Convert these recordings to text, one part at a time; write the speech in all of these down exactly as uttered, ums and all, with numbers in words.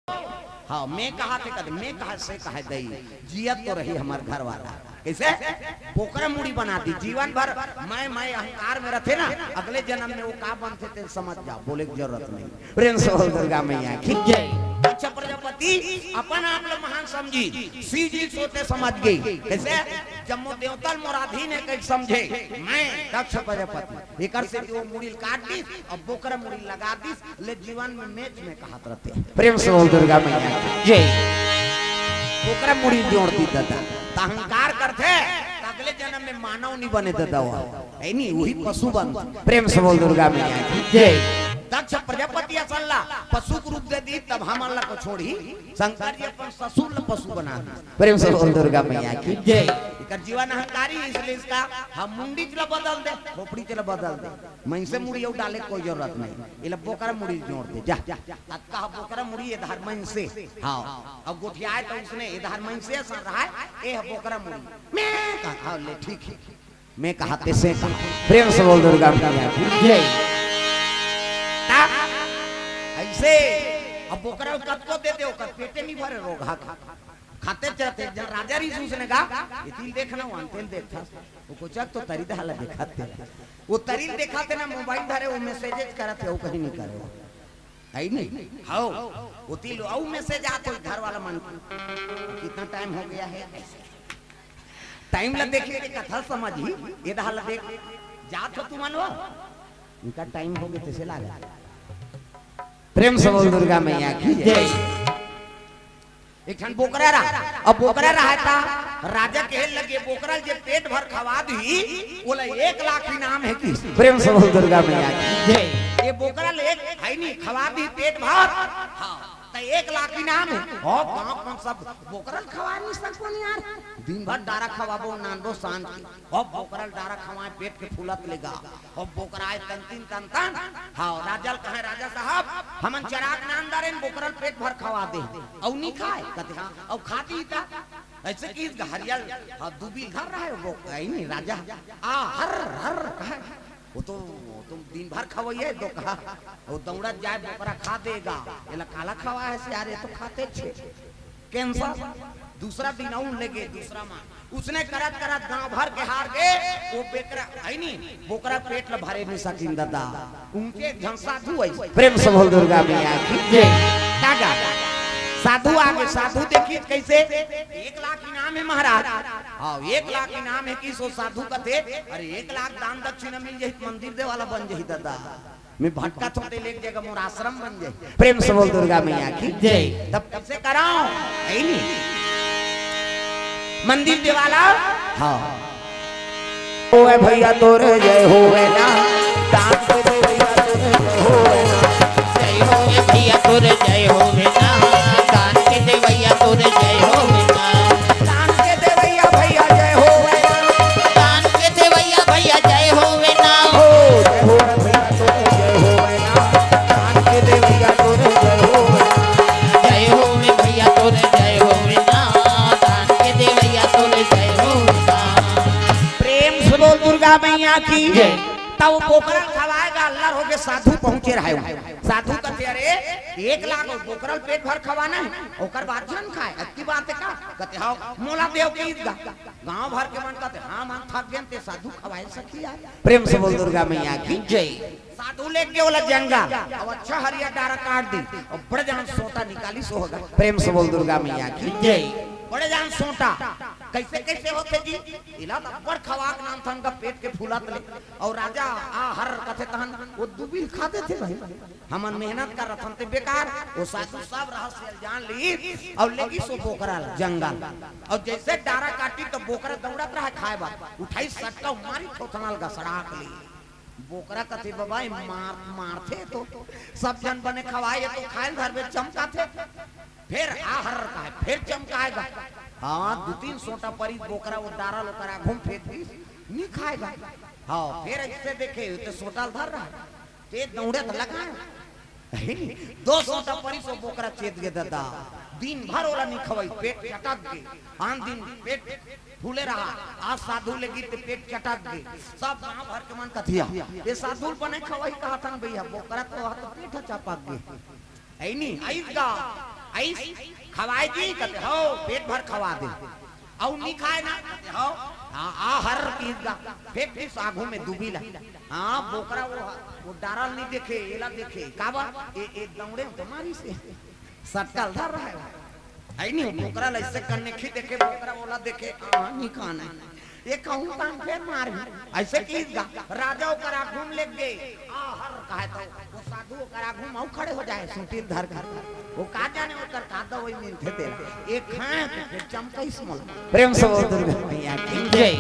हाँ, मैं कहा थे कदे, मैं कहा से कहा दई, जियत तो रही हमर घर वाला। कैसे? बोकरा मुड़ी बना दी, जीवन भर मैं, मैं अहंकार में रहते ना, अगले जन्म में वो का बनते ते समझ जाओ, बोले की जरूरत नहीं। प्रेम से बोल दुर्गा मैया की जय। दक्ष प्रजापति अपन आप ला महान समझी, शिव जी सोते समझ गई। कैसे? जब मो देवता मोराधीन है, कहीं समझे, मैं दक्ष प्रजापति, एकर से वो मुड़ी काट दी, अब बोकरा मुड़ी लगा दी, ले जीवन में मेच में कहत रहते। प्रेम से बोल दुर्गा मैया की जय। ओकरा मुड़ी जोड़ दी दादा। त अहंकार करथे, त अगले जन्म में मानव नहीं बने दादा, वो है नहीं, वही पशु बन। प्रेम से बोल दुर्गा मैया की जय। दक्ष प्रजापति असन ला पशु के रूप दे दी, तब हमन ला को छोड़ी, शंकर जी अपन ससुर ला पशु बना दी। प्रेम से बोल दुर्गा मैया की जय। एकर जीवन अहंकारी, इसलिए इसका हम मुंडी च ला बदल दे, खोपड़ी च ला बदल दे। मइनसे मुड़ी अउ डाले कोई जरूरत नहीं, एला बोकरा मुड़ी जोड़ दे जा। अतका बोकरा मुड़ी, एधार मइनसे। हाँ, अब गोठियाए तो उसने एधार मइनसे सन रहा है, ए बोकरा मुड़ी। मैं कहा, हाँ, ले ठीक है, मैं कहा ते से कहा। प्रेम से बोल दुर्गा मैया की जय। ता, ऐसे अब बोकरा कतको दे दे, ओकर पेटे नहीं भरे, रोगहा खा। खाते चलते जब राजा रहिस उसने कहा, ये तिल देखना, वो तेल देखता। वो कोचक तो तरी दहाला देखाते। वो तरी देखाते ना, मोबाइल धरे, वो मैसेजेस करत है, वो कहीं नहीं करे। है ही नहीं। हाओ, वो तिल, वो मैसेज आत हो घर वाला मन की। कितना टाइम हो गया है? टाइम ला देखे के कथा समझ ही, ये दहाला देख, जात हो तुमन वो? इनका टाइम हो गया, तैसे लागा। प्रेम से बोल दुर्गा मैया की जय। एक ठन बोकरा रहा, अब बोकरा रहा था, राजा के लगे बोकरा जे पेट भर खवा दी, बोला एक लाख इनाम है कि। प्रेम से बोल दुर्गा मैया की जय। ये बोकरा ले एक है नहीं, खवा दी पेट भर। हाँ, तो एक लाख इनाम है। और गांव में सब बोकरा खवा नहीं सकते यार, दिन भर डारा खवाबो, नानबो, शांत। अब बोकरा डारा खवाए, पेट के फूलत लेगा। अब बोकरा आए तन तीन तन तन। हाँ, राजा ल कहे, "राजा साहब, हमन चराक नान डारेन, बोकरा ल पेट भर खवा दे।" अउ नी खाए, कहते, "हाँ, अउ खाती ही ता।" ऐसे कि हरियल, हाँ, दुबी घर रहा है वो, आई नहीं राजा। आ, हर, हर, कहे। वो तो, वो तो दिन भर खवाइए, दो कहा। वो दौड़त जाए, बोकरा खा देगा। ये ला काला खवा है, सियारे तो खाते छे। कैंसर। दूसरा दिन अउ लेगे, दूसरा माँ। उसने करत करत गांव भर के हार गे, वो बेकरा, है नी, बोकरा पेट ल भरे नहीं सकिन दादा। उनके एक झन साधु है, प्रेम से बोल दुर्गा मैया की जय। का गा? साधु आगे, साधु देखी कैसे एक लाख इनाम है महाराज। हाँ, एक लाख इनाम है कि सो साधु कथे, अरे एक लाख दान दक्षिणा मिल जाही, मंदिर देवाला बन जाही दादा। मैं भटका थोड़े ले एक जगह मोर आश्रम बन जाए। प्रेम से बोल दुर्गा मैया की जय। तब कैसे कराओ? यही नहीं। मंदिर देवाला। हाँ। ओए भैया तोरे जय होवे ना, दान के दे भैया तोरे जय होवे ना। जय होवे भैया तोरे जय होवे ना, दान के दे भैया तोरे जय होवे ना। दान के दे भैया, भैया जय होवे ना। दान के दे भैया, भैया जय होवे ना। हो, जय होवे भैया तोरे जय होवे ना। दान के दे भैया तोरे जय होवे ना। जय होवे भैया तोरे जय होवे ना। दान के दे भैया तोरे जय होवे ना। प्रेम से बोल दुर्गा मैया की जय। तब बोकरा खवाएगा, अल्लाह हो के साधु पहुंचे रहे। साधु कहते, "अरे, एक लाख बोकरा पेट भर खवाना है, ओकर बाद झन खाए, अतकी बात है का?" कहते, "हाँ, मोला देव की ईद गा।" गांव भर के मन कहते, "हाँ, मन थक गेन, ते साधु खवाए सकी यार।" प्रेम से बोल दुर्गा मैया की जय। साधु लेके ओला जंगल, अब अच्छा हरियर डारा काट दी, और बड़े जान सोटा निकाली सो होगा। प्रेम से बोल दुर्गा मैया की जय। बड़े जान सोटा, कैसे कैसे होते जी? इला तो बड़ खवाक नान थन का पेट के फूलत ले, और राजा आ हर कथे तहन, वो दुबिल खा देथे भाई। हमन मेहनत कर रथन ते बेकार, वो साधु सब रहस्य जान ली, और लेगी सो बोकरा ला जंगल। और जैसे डारा काटी तो बोकरा दौड़त रहा खाए बर, उठाई सटका मारी थोथना ल गसड़ाक ली। बोकरा कथे, "बाबा, ये मार, मारथे तो सब जन बने खवाए, ये तो खाए ल धरबे चमकाथे।" फिर आहर का है, फिर चमकाएगा। हाँ, दो तीन सोटा परी बोकरा वो डारा लोकरा घूम फेंक दी, नहीं खाएगा। हाँ, फिर ऐसे देखे, ये तो सोटा ल धर रहा है। ते दौड़े त लगा। दो सोटा परी सो बोकरा चेत गे दादा। दिन भर ओला नहीं खवाई, पेट चटक गे। आन दिन पेट फूले रहा, आज साधु लेगी ते पेट चटक गे। सब गांव भर के मन कथिया, ये साधु बने खवाई कहा था न भैया, बोकरा तो वहाँ तो पेट चपक गे। ऐ नहीं, आइस गा। आइस, खवाए जी, कथे, "हव, पेट भर खवा दे।" अउ नी खाए ना, कथे, "हव।" हाँ, आ हर चीज गा, फेंक दिस आघू में दूबी ला। हाँ, बोकरा वो, वो डारल नी देखे, एला देखे, काबर? ए, ए दौड़े तो मारिस हे। सटकल धर रहे हो। है नी, बोकरा ला अइसे कन्नेखी देखे, बोकरा ओला देखे, हाँ, नी खाना है। ये कहूँ कान फेर मार भी। अइसे किहिस गा, राजा ओकर आघू म लेग गे। आ हर कहे तो, वो साधु ओकर आघू म अउ खड़े हो जाए, सूटी ल धर के। वो का जाने ओकर का दवाई मिलथे तेला। एक खाए तो फेर चमकाइस मोला। प्रेम से बोल दुर्गा मैया की जय।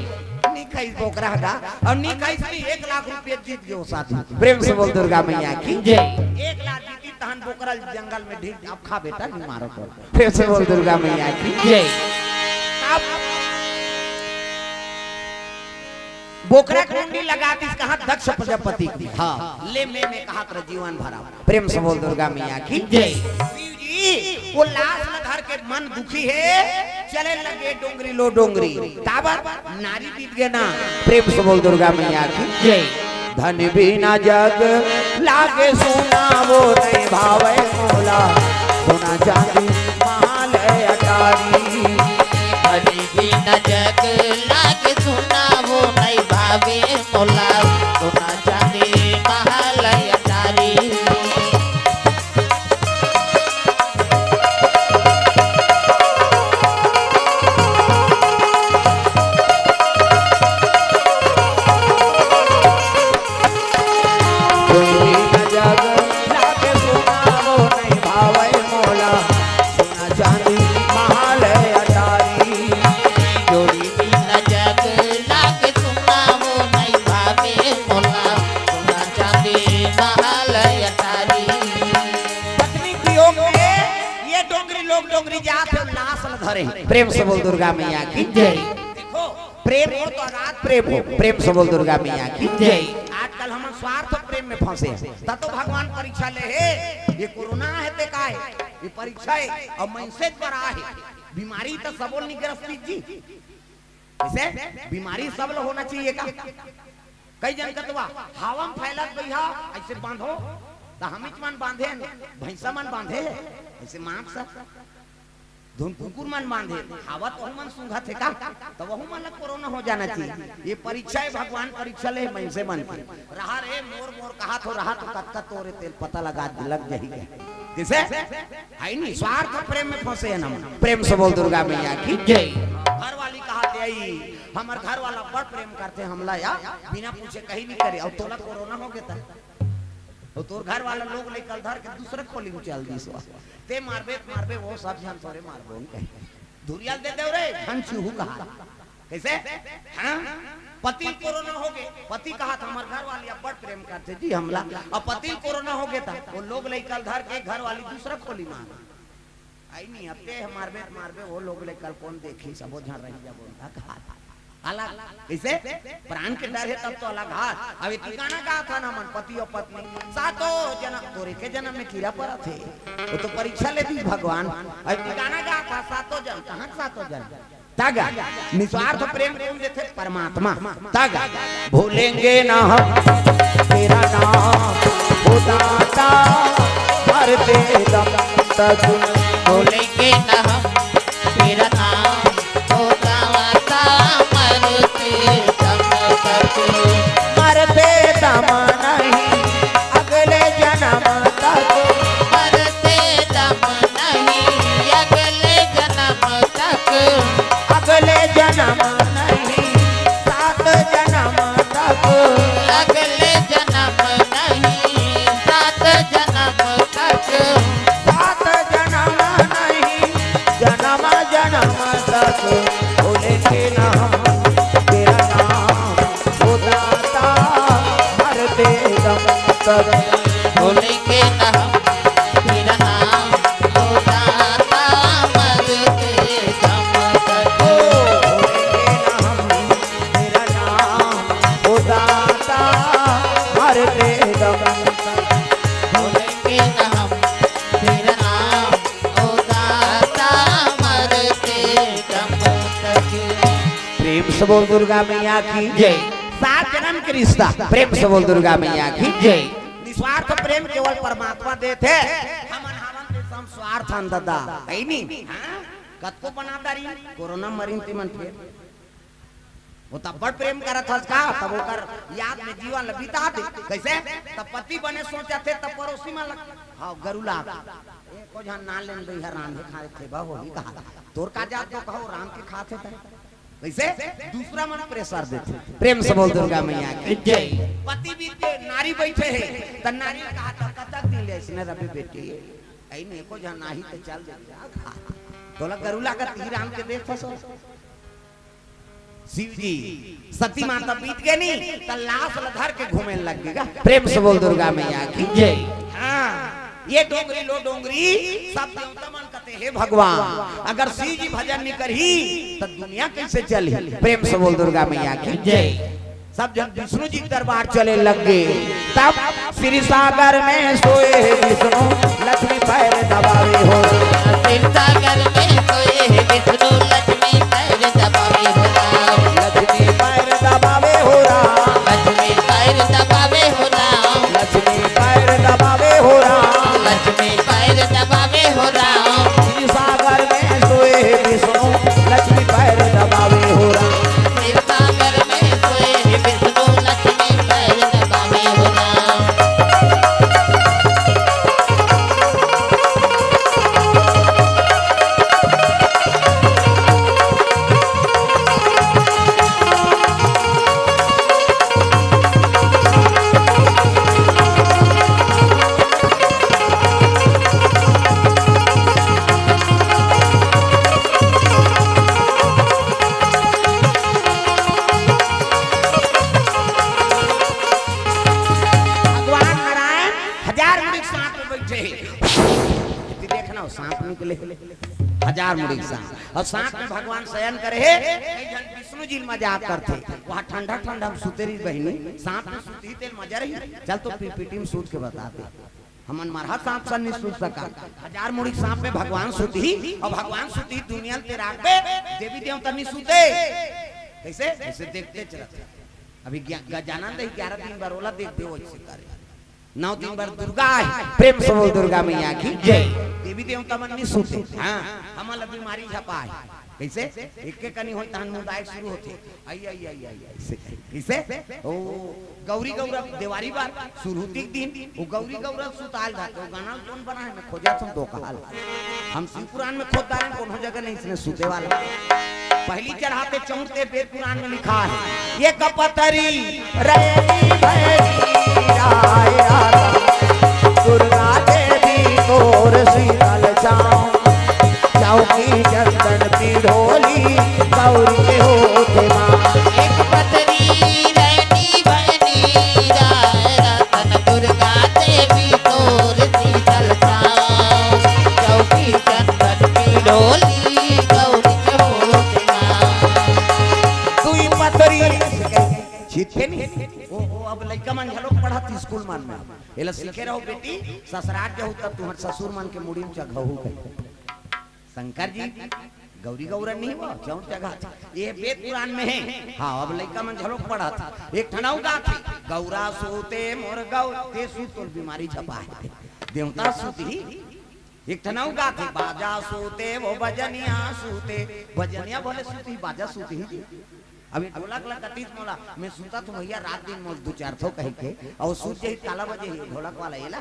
नी खाइस बोकरा गा, अउ नी खाइस नी, एक लाख रुपया जीत गे वो साधु। प्रेम से बोल दुर्गा मैया की जय। एक लाख जीती तहन बोकरा ल जंगल में ढील, अब खा बेटा, नी मारो तो। प्रेम से बोल दुर्गा मैया की जय। अब बोकरा के मुंडी लगा दिस कहाँ? दक्ष प्रजापति की। हाँ, ले मैं, मैं कहा कर जीवन भरा। प्रेम से बोल दुर्गा मैया की जय। शिव जी, वो लाश ल धर के मन दुखी हे, चले लगे डोंगरी लो डोंगरी। काबर? नारी बीत गे ना। प्रेम से बोल दुर्गा मैया की जय। धन बिना जग लागे सुना, वो नहीं भावे मोला, सोना चांदी महाल अटारी। धन बिना जग लागे सुना, वो नहीं भावे मोला, सोना चांदी महाल अटारी। कोई भी न जग लागे सुना, वो नहीं भावे मोला, सोना चांदी महाल अटारी। जोड़ी भी न जग लागे सुना, वो नहीं भावे मोला, सोना चांदी महाल अटारी। पत्नी वियोग में ये डोंगरी लोग डोंगरी जात हे, लाश ल धरे। प्रेम से बोल दुर्गा मैया की जय। देखो, प्रेम हो तो अगाध प्रेम हो। प्रेम से बोल दुर्गा मैया की जय। आजकल हमन स्वार्थ प्रेम में फंसे हैं। त तो भगवान परीक्षा ले हे, ये कोरोना हे ते का हे? ये परीक्षा हे। अउ मनसे बर आहे। बीमारी त सबो ल नी ग्रस्तिस जी। जैसे बीमारी सब ल होना चाहिए का? कई जन कथे हवा म फैलत बइहा, अइसे बांधो, त हमीच मन बांधे, भैंसा मन बांधे, अइसे मांस धुन कुकुर मन बांधे, हवा त वहू मन सूंघत हे का? त वहू मन ल कोरोना हो जाना चाहिए। ये परीक्षा हे, भगवान परीक्षा ले हे मनसे मन के। रहा रे मोर मोर कहा तो रहा तो कतका तोरे तेल पता लगा लग जाही के। जैसे है नी, स्वार्थ प्रेम में फंसे हैं हम। प्रेम से बोल दुर्गा मैया की जय। घर वाली कहा ते आई, हमर घर वाला बड़ प्रेम करथे हमला या, बिना पूछे कहीं नहीं करे, अउ तोला कोरोना हो गे त। अउ तोर घर वाला लोग लइका ल धर के दूसरा खोली में चल दिस वा। ते मारबे त मारबे, वो सब झन तोरे मारबो न कही। धुरिया ल दे देव रे, झन छूहू कहा। कैसे? हाँ? पति ल कोरोना हो गे, पति कहा त हमर घर वाली अब्बड़ प्रेम करथे जी हमला। अब पति ल कोरोना हो गे त वो लोग लइका ल धर के घर वाली दूसरा खोली में आ गे। आई नी, अब ते मारबे त मारबे, वो लोग लइका ल कोन देखही, सबो झन रही जाबो न कहा। अलग, कैसे? प्राण के डर हे तब तो अलग हाथ। अब एती गाना गात हन हमन, पति अउ पत्नी, सातों जनम, तोरे के जनम में कीरा परत हे। वो तो परीक्षा ले दिस भगवान। अब एती गाना गात हन, सातों जन, कहाँ के सातों जन? तागा, निस्वार्थ प्रेम कोन देथे? परमात्मा। तागा, भूलेंगे ना हम तेरा नाम, ओ दाता, मरते दम तक। भूलेंगे ना हम तेरा नाम, ओ दाता, मरते दम तक। मरते दम नहीं, अगले जन्म तक। मरते दम नहीं, अगले जन्म तक। अगले जन्म नहीं, सात जन्म तक। अगले जन्म नहीं, सात जन्म तक। सात जन्म नहीं, जन्म जन्म तक। भूलेंगे ना हम तेरा नाम, ओ दाता, मरते दम तक। भूलेंगे ना हम तेरा नाम, ओ दाता, मरते दम तक। ओ, भूलेंगे ना हम तेरा नाम, ओ दाता, मरते दम तक। भूलेंगे ना हम तेरा नाम, ओ दाता, मरते दम तक। प्रेम से बोल दुर्गा मैया की जय। सात जन्म के रिश्ता। प्रेम से बोल दुर्गा मैया की जय। निस्वार्थ प्रेम केवल परमात्मा देथे। हमन हावन ते सम पार थान ददा, है नी? हाँ? कतको बना दारी, कोरोना मरिन ते मन फेर। वो तब बड़ प्रेम करत हस का, तब ओकर याद में जीवन ल बिता दे। कैसे? तब पति बने सोचत हे, तब पड़ोसी मन लग, हाँ, गरुला। एको झन ना लेन दे, हर रांधे खाए थे, बा, वही कहा। तोर का जात तो कहो, रांध के खाते थे। कैसे? दूसरा मन प्रेशर देथे। प्रेम से बोल दुर्गा मैया की जय। पति बीत के नारी बैठे हे, त नारी कहा त कतक दिन ले इसने रबे बेटी। ऐ ने को जाना ही त चल दे। तोला गरुला का तीर आन के देख फसो। शिव जी, सती माता बीत के नी, त लाश ल धर के घूमे लग गेगा। प्रेम से बोल दुर्गा मैया की जय। हाँ, ये डोंगरी लो डोंगरी, सब देवता मन कथे, "हे भगवान, अगर शिव जी भजन नहीं करही, त दुनिया कैसे चलही?" प्रेम से बोल दुर्गा मैया की जय। सब जन विष्णु जी के दरबार चले लग गए। तब क्षीर सागर में सोए हे विष्णु, लक्ष्मी पैर दबावे हो। क्षीर सागर में सोए हे विष्णु, लक्ष्मी पैर दबावे हो राम। लक्ष्मी पैर दबावे हो राम। लक्ष्मी पैर दबावे हो राम। लक्ष्मी पैर दबावे हो राम। लक्ष्मी पैर दबावे हो राम। क्षीर सागर में सोए हे विष्णु, लक्ष्मी पैर दबावे हो राम। क्षीर सागर में सोए हे विष्णु, लक्ष्मी पैर दबावे हो राम। भगवान नारायण हजार मुड़ी के सांप में बैठे हे। इतनी देखना हो, सांप निकले, हजार मुड़ी के सांप। अउ सांप में भगवान शयन करे हे। कई झन विष्णु जी मजाक करथे, वहाँ ठंडा ठंडा में सुते रही बहिनी, सांप में सुतही तेल मजा रही। चल तो पीपीटी में सूत के बता दे, हमन मरहा सांप सन नहीं सूत सका। हजार मुड़ी सांप में भगवान सुतही, अउ भगवान सुतही दुनिया ल ते राखबे, देवी देवता नहीं सुते। कैसे? ऐसे देखते चलत। अभी ग्या-, गजानंद ही ग्यारह दिन बर ओला देख दे, वैसे करे। नौ दिन बर दुर्गा आहे, प्रेम से बोल दुर्गा मैया की जय। देवी देवता मन नहीं सुते। हाँ, हमन ला बीमारी झपा हे। कैसे? एक के कनी होय तहन मुदायक शुरू होथे। आई, आई, आई, आई, आई, से, कैसे? ओ, गौरी गौरा देवारी बर, सुरहुती के दिन, वो गौरी गौरा सुताल जाथे, वो गाना कौन बना है, मैं खोजा तुम दो कहाल। हम शिव पुराण में खोद डारेन, कोनो जगह नहीं इसने सुते वाला। पहली चढ़ाते चौंकते, वेद पुराण में लिखा है, एक पतरी रैनी भैनी राय राधा, दुर्गा देवी तोर शीतल छाँव, चौकी चंदन पिढ़ोली गौरी के होते माँ। एक पतरी रैनी भैनी राय रतन दुर्गा देवी तोर शीतल छाँव, चौकी चंदन पिढ़ोली गौरी के होत नाम। दुई पतरी छिथे नी। ओ, ओ, अब लइका मन घलो पढ़त स्कूल मन में। एला सीखे रहो बेटी, ससुराल जाहू तब तुम्हर ससुर मन के मुड़ी में चघहू कही। शंकर जी, गौरी गौरा नहीं हुआ, जौन जगह था। ये वेद पुराण में है। हाँ, अब लइका मन झलोक पढ़त। एक ठन अउ गाथे, "गौरा सूते मोर गौ-," ते सूत तोर बीमारी झपा है। देवता सूत ही। एक ठन अउ गाथे, "बाजा सूते वो बजनिया सूते।" बजनिया बोले सूत ही, बाजा सूत ही। अभी ढोलक ला कतीस मोला, "मैं सूता तो भैया रात दिन मोल दो चार ठो कही के, और सूत जही काला बजे ही ढोलक वाला एला।"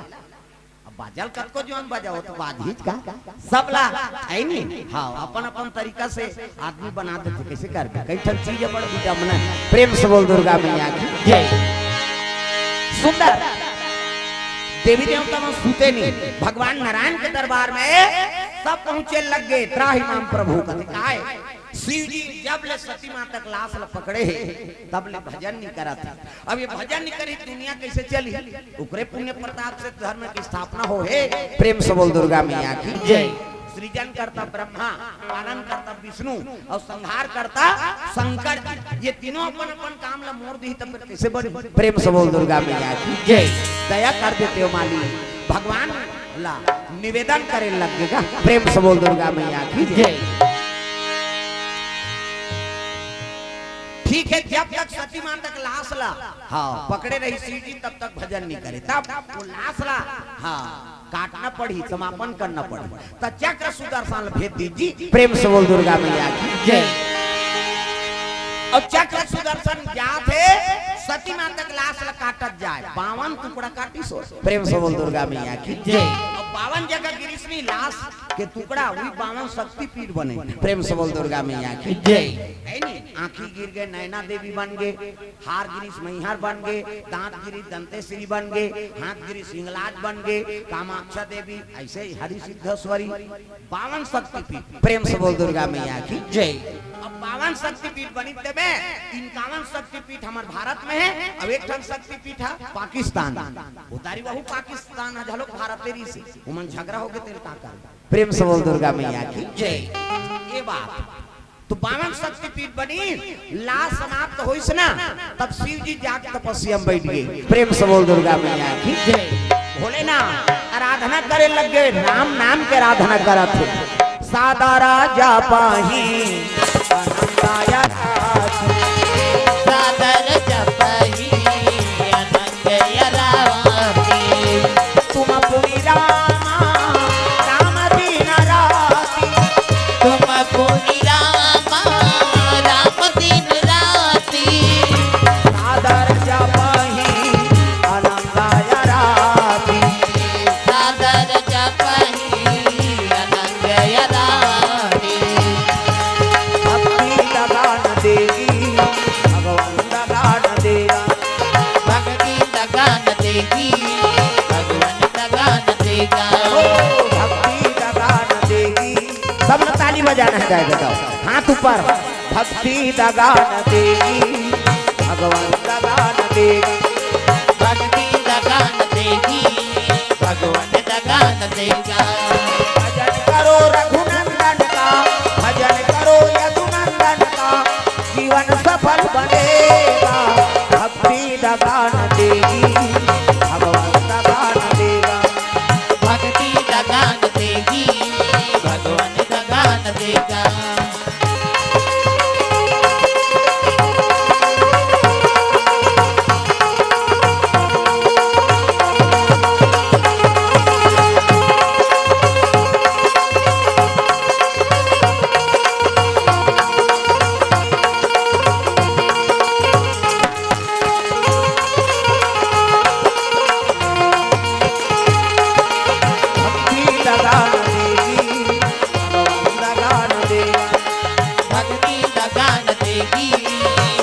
अब बाजल कतको जोन बजाओ तो बाजहीच का? सबला है नी? हाँ, अपन अपन तरीका से आदमी बना देथे। कैसे करबे? कई ठन चीज बड़ विडम्बना है। प्रेम से बोल दुर्गा मैया की जय। सुंदर। देवी देवता मन सूते नहीं। भगवान नारायण के दरबार में सब पहुंचे लग गए। त्राहि माम प्रभु कथे काय। शिव जी जब ले सती माता के लाश ला पकड़े हे, तब ले भजन नहीं करत हे। अब ये भजन नहीं करी, दुनिया कैसे चली? ओकरे पुण्य प्रताप से धर्म की स्थापना हो हे। प्रेम से बोल दुर्गा मैया की जय। सृजन करता ब्रह्मा, पालन करता विष्णु और संहार करता शंकर जी। ये तीनों अपन अपन काम ला मोड़ दी, तब फिर कैसे बनी? प्रेम से बोल दुर्गा मैया की जय। दया कर देते हो मालिक। भगवान ला निवेदन करे लग गेगा। प्रेम से बोल दुर्गा मैया की जय। ठीक है, जब तक सती माता के लाश ला, हाँ, पकड़े रही शिव जी, तब तक भजन नहीं करे। तब वो लाश ला, हाँ, काटना पड़ही, समापन करना पड़ही। त चक्र सुदर्शन भेज दीजिए। प्रेम से बोल दुर्गा मैया की जय। अउ चक्र सुदर्शन जात हे, सती माता के लाश ला काटत जाय, बावन टुकड़ा काटिस हो। प्रेम से बोल दुर्गा मैया की जय। अउ बावन जगह गिरिस नहीं, लाश के टुकड़ा, वही बावन शक्तिपीठ बने। प्रेम से बोल दुर्गा मैया की जय। हे नहीं, आँखी गिर गे, नैना देवी बन गे, हार गिरिस मैहर बन गे, दांत गिरिस दंतेश्वरी बन गे, हाथ गिरिस हिंगलाज बन गे, कामाक्षा देवी, अइसे ही हरि सिद्धेश्वरी, बावन शक्तिपीठ। प्रेम से बोल दुर्गा मैया की जय। अब बावन शक्तिपीठ बनिस तेमे, इक्यावन शक्तिपीठ हमर भारत में हे, अउ एक ठन शक्तिपीठ हे पाकिस्तान। उतारी वहू पाकिस्तान हे, झलोक भारत तेरी से, ओमन झगड़ा हो गे तेल का कर। प्रेम से बोल दुर्गा मैया की जय। ये बात तो बावन शक्तिपीठ बनिस, लाश समाप्त होइस ना, तब शिव जी जाके तपस्या में बैठ गे। प्रेम से बोल दुर्गा मैया की जय। भोलेनाथ आराधना करे लग गे, राम नाम के आराधना करत हे। सादर जपहि अनंत आराधि। सादर जपहि अनंत आराधि। तुम पुनि राम, राम दिन राति। तुम पुनि राम, राम दिन राति। सादर जपहि अनंत आराधि। सादर जपहि अनंत आराधि। भक्ति लगान देगी, भगवान लगान देगा। भक्ति लगान देगी, भगवान लगान देगा। ओ, भक्ति लगान देगी। सब लोग ताली बजाना हे, गाय बताओ, हाथ ऊपर। भक्ति लगान देगी, भगवान लगान देगा। भक्ति लगान देगी, भगवान लगान देगा। भजन करो रघुनंदन का, भजन करो यदुनंदन का, जीवन सफल बनेगा। भक्ति लगान देगी, भगवान लगान देगा। भक्ति लगान देगी, भगवान लगान देगा। भक्ति लगान देगी, भगवान लगान देगा। भक्ति लगान देगी,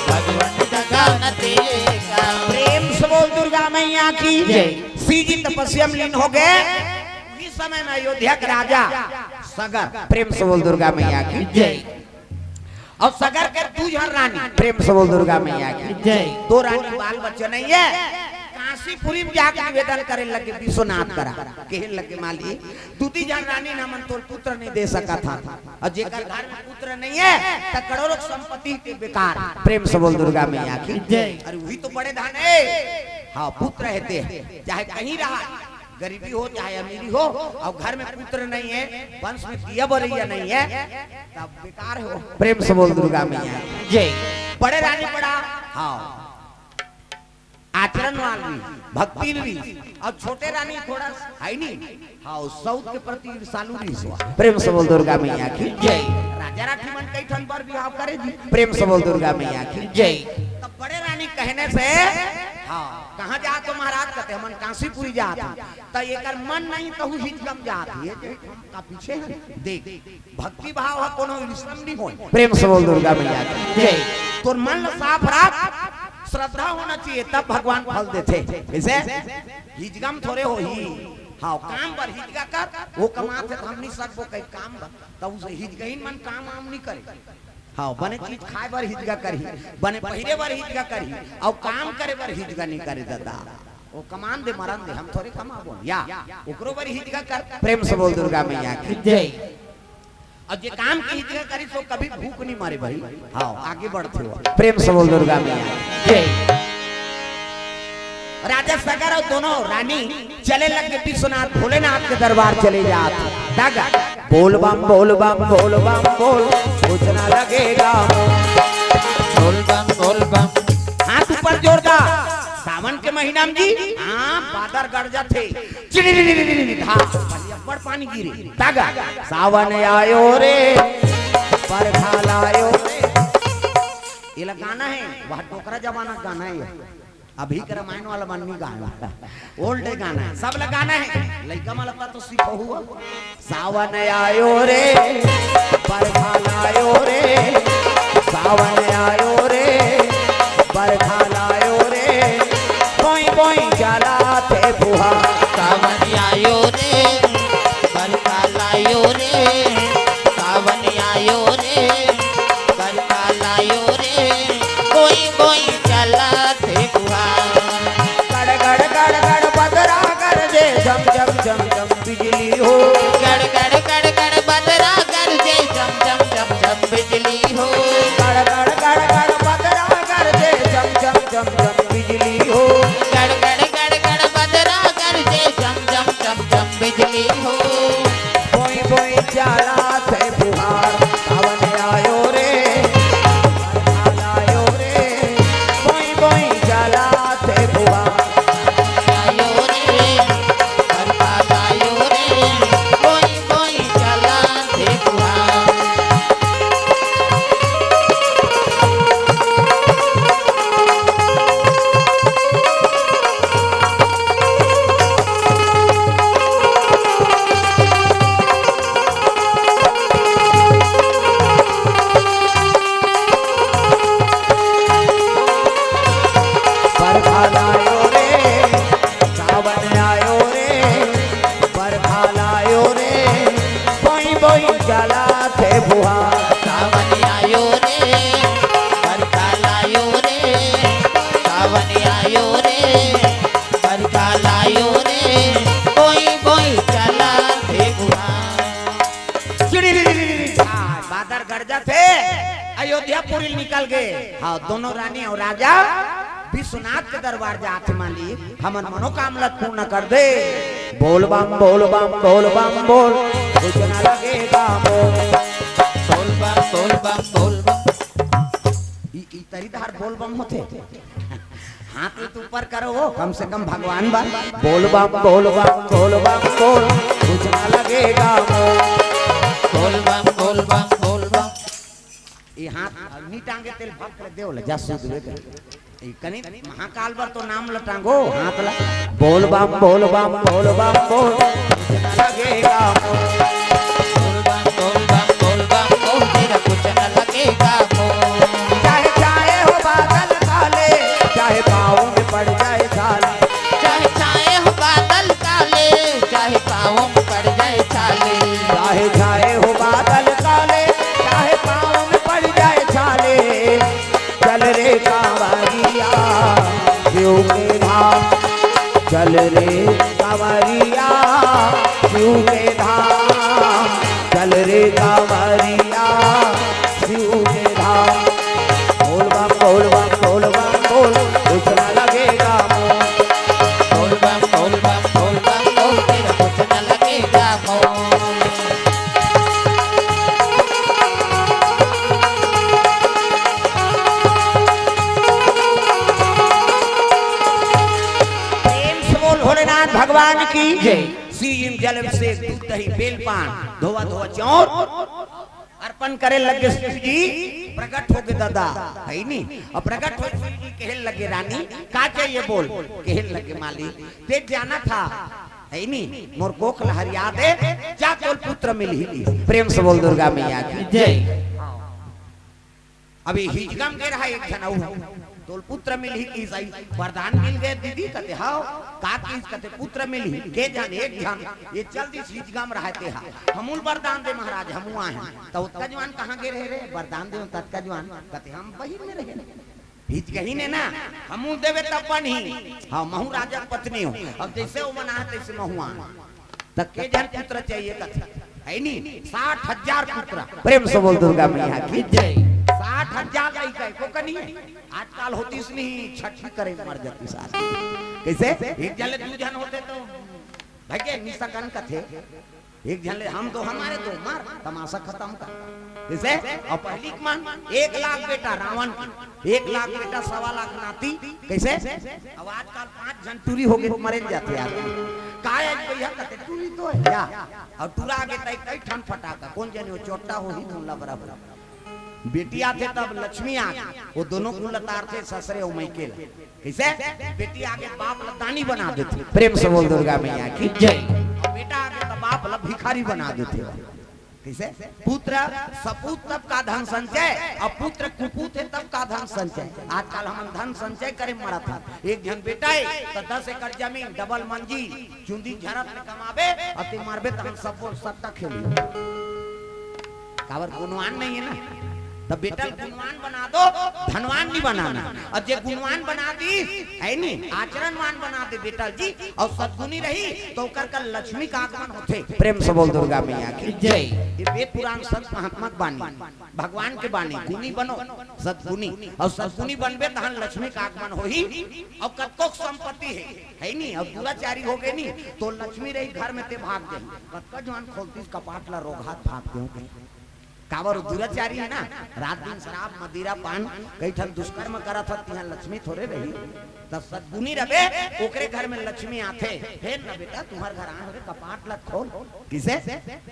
भगवान लगान देगा। प्रेम से बोल दुर्गा मैया की जय। शिव जी तपस्या में लीन हो गे। उही समय में अयोध्या के राजा सगर, प्रेम से बोल दुर्गा मैया की जय। अउ सगर के दू झन रानी, प्रेम से बोल दुर्गा मैया की जय। दो रानी बाल बच्चा नहीं हे, काशीपुरी में जाके निवेदन करे लगे विश्वनाथ करा, कहे लगे, मालिक, दू दी झन रानी न हमन तोल पुत्र नहीं दे सकत हन, अउ जेकर घर में पुत्र नहीं हे, त करोड़ों संपत्ति के बेकार। प्रेम से बोल दुर्गा मैया की जय। अरे उही तो बड़े धन हे, हाँ, पुत्र हे ते, चाहे कहीं रहा, गरीबी हो चाहे अमीरी हो, अउ घर में पुत्र नहीं हे, वंश में दिया बरैया नहीं हे, तब बेकार हो। प्रेम से बोल दुर्गा मैया जय। बड़े रानी बड़ा, हाँ, आचरण वाली, भक्ति वाली, अउ छोटे रानी थोड़ा हे नहीं, हाँ, सौत के प्रति ईर्षालु रहिस। प्रेम से बोल दुर्गा मैया की जय। राजा राठी मन कई ठन बर बिहाव करे जी। प्रेम से बोल दुर्गा मैया की जय। तब बड़े रानी कहने से, हाँ, कहाँ जात हो महाराज, कथे हमन काशीपुरी जात हन। त एकर मन नहीं तहु हिजगम जात हे, ये देख हम का पीछे हे, देख भक्ति भाव हे, कोनो ईर्षा नहीं होय। प्रेम से बोल दुर्गा मैया की जय। तोर मन ला साफ रख, श्रद्धा होना चाहिए, तब भगवान फल देथे। कइसे? हिजगम थोरे होही। हाँ, काम बर हिजगा कर, वो कमाथे त हम नहीं सकबो कहीं काम बर, त उसे हिजगइन मन काम वाम नहीं करे। हाँ, बने चीज खाय बर हिजगा करही, बने पहिरे बर हिजगा करही, अउ काम करे बर हिजगा नहीं करे दादा। वो कमान दे मरन दे, हम थोरे कमाबो या, ओकरो बर हिजगा कर। प्रेम से बोल दुर्गा मैया की जय। अउ जे काम के हिजगा करिस वो कभी भूख नहीं मरे भाई। हाँ, आगे बढ़थे हो। प्रेम से बोल दुर्गा मैया की जय। राजा सगर अउ दोनों रानी चले लगे विश्वनाथ भोलेनाथ के दरबार चले जात। दागा, बोल बम बोल बम बोल बम बोल, सोचना लगेगा। बोल बम बोल बम। हाथ ऊपर जोरदार। सावन के महीना में जी, हाँ, बादर गरजथे, चिड़िड़िड़िड़िड़, हाँ, बड़ी अब्बड़ पानी गिरे, तागा, सावन आयो रे, बरखा लायो रे। ये ला गाना हे, वह डोकरा जमाना के गाना हे। अभी के रामायण वाला मन नहीं गाना, ओल्ड गाना हे, सब ला गाना हे। लइका मन ला तो सीखो हुआ। सावन आयो रे, बरखा लायो रे, सावन आयो रे, बरखा लायो रे, बोई बोई चलाथे फुहार। सावन आयो रे, बरखा लायो रे, सावन आयो रे, बरखा लायो रे, बोई बोई चलाथे फुहार। गड़ गड़ गड़ गड़ बदरा गरजे, झम झम झम झम बिजली हो। गड़ गड़ गड़ गड़ बदरा गरजे, झम झम झम झम बिजली हो। गड़ गड़ गड़ गड़ बदरा गरजे, झम झम झम झम बिजली हो। गड़ गड़ गड़ गड़ बदरा गरजे, झम झम झम झम बिजली हो। बोई बोई चलाथे फुहार, सावन आयो रे, बरखा लायो रे, बोई बोई चलाथे फुहार। आयो रे, बरखा लायो रे, बोई बोई चलाथे फुहार। बरखा लायो रे, सावन आयो रे, बरखा लायो रे, बोई बोई चलाथे फुहार। सावन आयो रे, बरखा लायो रे, सावन आयो रे, बरखा लायो रे, बोई बोई चलाथे फुहार। चिड़िड़िड़िड़िड़, हाँ, बादर गरजथे, अयोध्यापुरी निकल गे। हाँ, दोनों रानी अउ राजा विश्वनाथ के दरबार जात हे, मालिक, हमर मनोकामना पूर्ण कर दे। बोल बम, बोल बम, बोल बम, बोल, कुछ ना लगेगा मोल। बोल बम, बोल बम, बोल बम। ई, ई तरी धार बोल बम होथे। हाथ ल तो ऊपर करो वो, कम से कम भगवान बा। बोल बम, बोल बम, बोल बम, बोल, कुछ ना लगेगा मोल। बोल बम, बोल बम, बोल बम। ये हाथ नी टांगे तेल भक्त ल देव ल जा सूद वे कर। ए, कनी महाकाल बर तो नाम ल टांगो, हाथ ल। बोल बम, बोल बम, बोल बम, बोल, कुछ न लगेगा मोल। बोल बम, बोल बम, बोल बम, बोल, तेरा कुछ न लगेगा मोल। चाहे छाए हो बादल काले, चाहे पाँव में पड़ जाए छाले। चाहे छाए हो बादल काले, चाहे पाँव में पड़ जाए छाले। चाहे छाए हो बादल काले, चाहे पाँव में पड़ जाए छाले। चल रे कांवरिया शिव के धाम, चल रे कांवरिया शिव के धाम, चल रे कांवरिया शिव के धाम। बोल बम, बोल बम, बोल बम, बोल, कुछ ना लगेगा मोल। बोल बम, बोल बम, बोल बम, बोल, तेरा कुछ ना लगेगा मोल। प्रेम से बोल भोलेनाथ भगवान की जय। सीम जल अभिषेक, दूध दही बेल पान, धोवा धोवा चाउर अर्पण करे लगे शिव जी। प्रकट होके दादा, है नी? अब प्रकट हो शिव जी, कहे लगे रानी, का चाहिए बोल? कहे लगे मालिक, ते जाना था, है नी? मोर कोख ल हरिया दे, जा तोल पुत्र मिलही। प्रेम से बोल दुर्गा मैया की जय। अभी हिजगम के रहा एक झन अउ, तोल पुत्र मिलही कि सही, वरदान मिल गए दीदी, कथे हव, का किस कथे पुत्र मिलही, के झन एक झन, ये जल्दी से हिजगम रहा ते हा, हमू ल वरदान दे महाराज, हमू आए हैं। त ओतका जवान कहाँ गे रहे रे, वरदान दे ततका जवान, कथे हम बहिर में रहे। हिजगही ने ना, हमू देवे तब बनही। हाँ, महू राजा के पत्नी हो। अब जैसे वो मना है, तैसे महू आए। त के झन पुत्र चाहिए कथे, है नी? साठ हजार पुत्र। प्रेम से बोल दुर्गा मैया की जय। साठ हजार लइका एको कनी। आजकल होतीस नहीं, छठी करे मर जातीस आज। कैसे? एक झन ले दू झन होते तो भगे निसकन कथे। एक झन ले हम दो हमारे दो, मार तमाशा खतम कर। कइसे? अउ पहिली के मन एक लाख बेटा रावण के, एक लाख बेटा, सवा लाख नाती। कइसे? अउ आजकल पांच झन टूरी होगे त मरे ल जाथे यार। काय आज भैया कथे टूरी तो हे या? अउ टूरा आगे त कई ठन फटाका, कोन जनी ओ चोट्टा होही धुन ला बराबर। बेटी आथे तब लक्ष्मी आगे, ओ दोनों कुल ल तारथे ससुर अउ मइके ला। कइसे? बेटी आगे बाप ला दानी बना देथे। प्रेम से बोल दुर्गा मैया की जय। अउ बेटा आगे त बाप ला भिखारी बना देथे। कइसे? पुत्र, सपूत तब का धन संचय, अउ पुत्र कुपूत हे तब का धन संचय। आजकल हमन धन संचय करे मरत हन। एक झन बेटा हे त दस एकड़ जमीन, डबल मंजिल, चुंदी झरत ले कमाबे, अउ ते मरबे त हम सब सट्टा खेली। काबर गुणवान नइ हे ना, त बेटा ल गुणवान बना दो, धनवान नइ बनाना। अउ जे गुणवान बना दिस, हे नी, आचरणवान बना दे बेटा ल जी, अउ सद्गुणी रही त ओकर कर लक्ष्मी का आगमन होथे। प्रेम से बोल दुर्गा मैया की जय। ये वेद पुराण संत महात्मा के बानी, भगवान के बानी। गुणी बनो, सद्गुणी, अउ सद्गुणी बनबे तहन लक्ष्मी का आगमन होही। अउ कतको संपत्ति हे, हे नी, अउ दुराचारी होगे नी, त लक्ष्मी रही घर में ते भाग जाही। कतका जुआन खोलतिस कपाट ला रोगहात भाग देहूं कहीं। काबर ओ दुराचारी हे ना, रात दिन शराब, मदिरा, पान, कई ठन दुष्कर्म करत हस, तिहां लक्ष्मी थोरे रही। त सद्गुणी रबे, ओकरे घर में लक्ष्मी आथे। फेर न बेटा, तुंहर घर आए हंव रे, कपाट ला खोल। कइसे?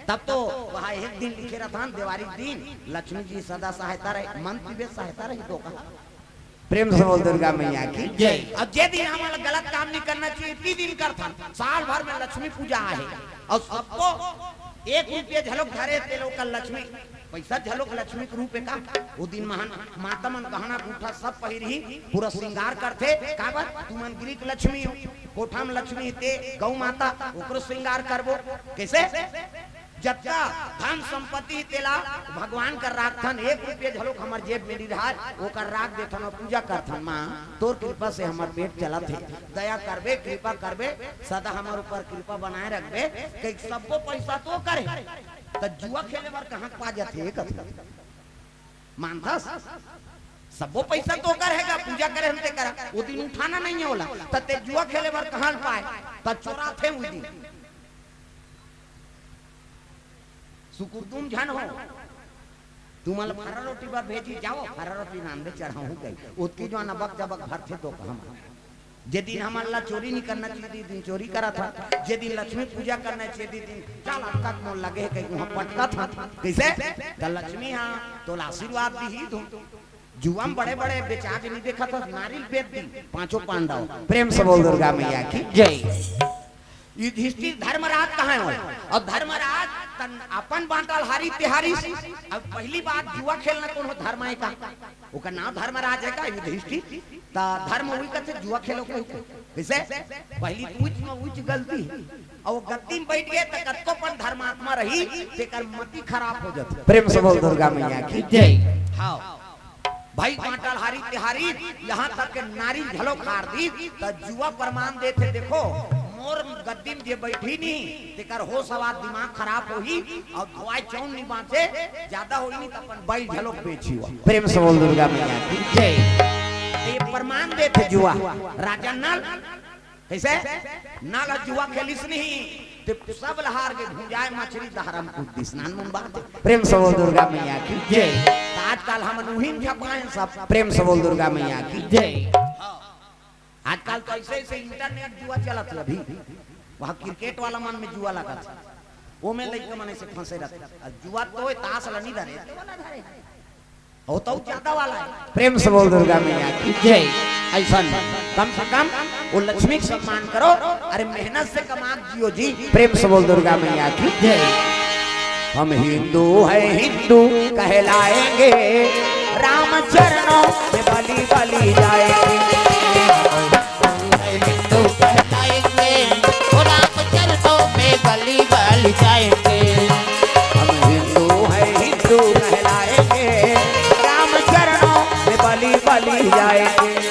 तब तो वहां एक दिन लिखे रहिथन, देवारी दिन, लक्ष्मी जी सदा सहायता रहे, मन पीबे सहायता रही तो कहा। प्रेम से बोल दुर्गा मैया की जय। अउ जे दिन हमन ला गलत काम नइ करना चाहिए, ती दिन करथन। साल भर में लक्ष्मी पूजा आहे, अउ सबको एक रुपया झलक धरे, ते लोग का लक्ष्मी, पइसा झलक लक्ष्मी के रूप हे का? ओ दिन महान माता मन गहना गूंठा सब पहिरही, पूरा श्रृंगार करथे। काबर? तुमन गृह के लक्ष्मी हो, कोठा में लक्ष्मी हे ते गौ माता, ओकरो श्रृंगार करबो। कइसे? जतका धन संपत्ति तेला भगवान कर राखथन, एक रुपया झलोक हमर जेब में नइ रहय, ओकर राख देथन अउ पूजा करथन। माँ, तोर कृपा से हमर पेट चलत हे, दया करबे, कृपा करबे, सदा हमर ऊपर कृपा बनाए रखबे। कहि सब्बो पइसा तो करे, त जुआ खेले बर कहाँ पा जाथे, कथे? मानथस? सब्बो पइसा तो कर हे गा, पूजा करे हन ते करा, ओ दिन उठाना नइ हे ओला, त ते जुआ खेले बर कहाँ ल पाए, त चोराथे ओ दिन। सुकुर तुम झन हो, तुमन ल फरा रोटी बर भेजी, जाओ फरा रोटी रांधे चढ़ाहूं कहि। ओतकी जुआन अबक जबक भरथे तो हम। जे दिन हमन ला चोरी नइ करना चाहिए, दिन चोरी करत हन। जे दिन लक्ष्मी पूजा करना चाहिए, दिन चल अतका मोर लगे हे कहि उहां पटकत हन। कइसे? त लक्ष्मी हा तोला आशीर्वाद दिही धुन। जुआ में बड़े-बड़े बेचा के नइ देखत हस, नारियल बेच दी, पांचों पांडव। प्रेम से बोल दुर्गा मैया की जय। युधिष्ठिर धर्मराज कहाँ हे? अउ धर्मराज तन अपन बांटा ल हारिस ते हारिस। अब पहिली बात जुआ खेलना कोनो धर्म हे का? ओकर नाम धर्मराज हे का युधिष्ठिर? त धर्म उही कथे जुआ खेलो कोई को। कइसे? पहिली त उच्च में उच्च गलती हे। अउ गद्दी में बइठ गे त कतको अपन धर्मात्मा रही, तेकर मति खराब हो जाथे। प्रेम से बोल दुर्गा मैया की जय। हां। भाई बांटा ल हारिस ते हारिस, यहां तक के नारियल घलो हार दिस, त जुआ प्रमाण देथे, देखो, मोर गद्दी में जे बइठही नी, तेकर होश हवास दिमाग खराब होही, अउ धोवाय चौन नइ बांचे, जादा होही नी, त अपन बइल घलो बेचही। प्रेम से बोल दुर्गा मैया की जय। ये प्रमाण देथे जुआ, राजा नल कइसे? नल जुआ खेलिस नहीं, ते सब ल हार गे, भुंजाय मछरी दहरा म कूद दिस। नानमुन बात हे। प्रेम से बोल दुर्गा मैया की जय। त आजकल हमन उही म झपाएन सब। प्रेम से बोल दुर्गा मैया की जय। आजकल तो अइसे अइसे इंटरनेट जुआ चलत हे अभी, उहां क्रिकेट वाला मन में जुआ लगत हे, ओमे लइका मन अइसे फंसे रहिथे। अब जुआ तो तास ल नइ धरे, ते वाला धरे हे। ओ तो जादा वाला हे। प्रेम से बोल दुर्गा मैया की जय। अइसन कम से कम ओ लक्ष्मी के सम्मान करो। अरे मेहनत से कमा के जियो जी। प्रेम से बोल दुर्गा मैया की जय। हम हिंदू हैं, हिंदू कहलाएंगे, राम चरणों में बलि बलि जाएंगे। हिंदू कहलाएंगे, ओ राम चरणों में बलि बलि जाएंगे। हम हिंदू हैं, हिंदू कहलाएंगे, राम चरणों में बलि बलि जाएंगे।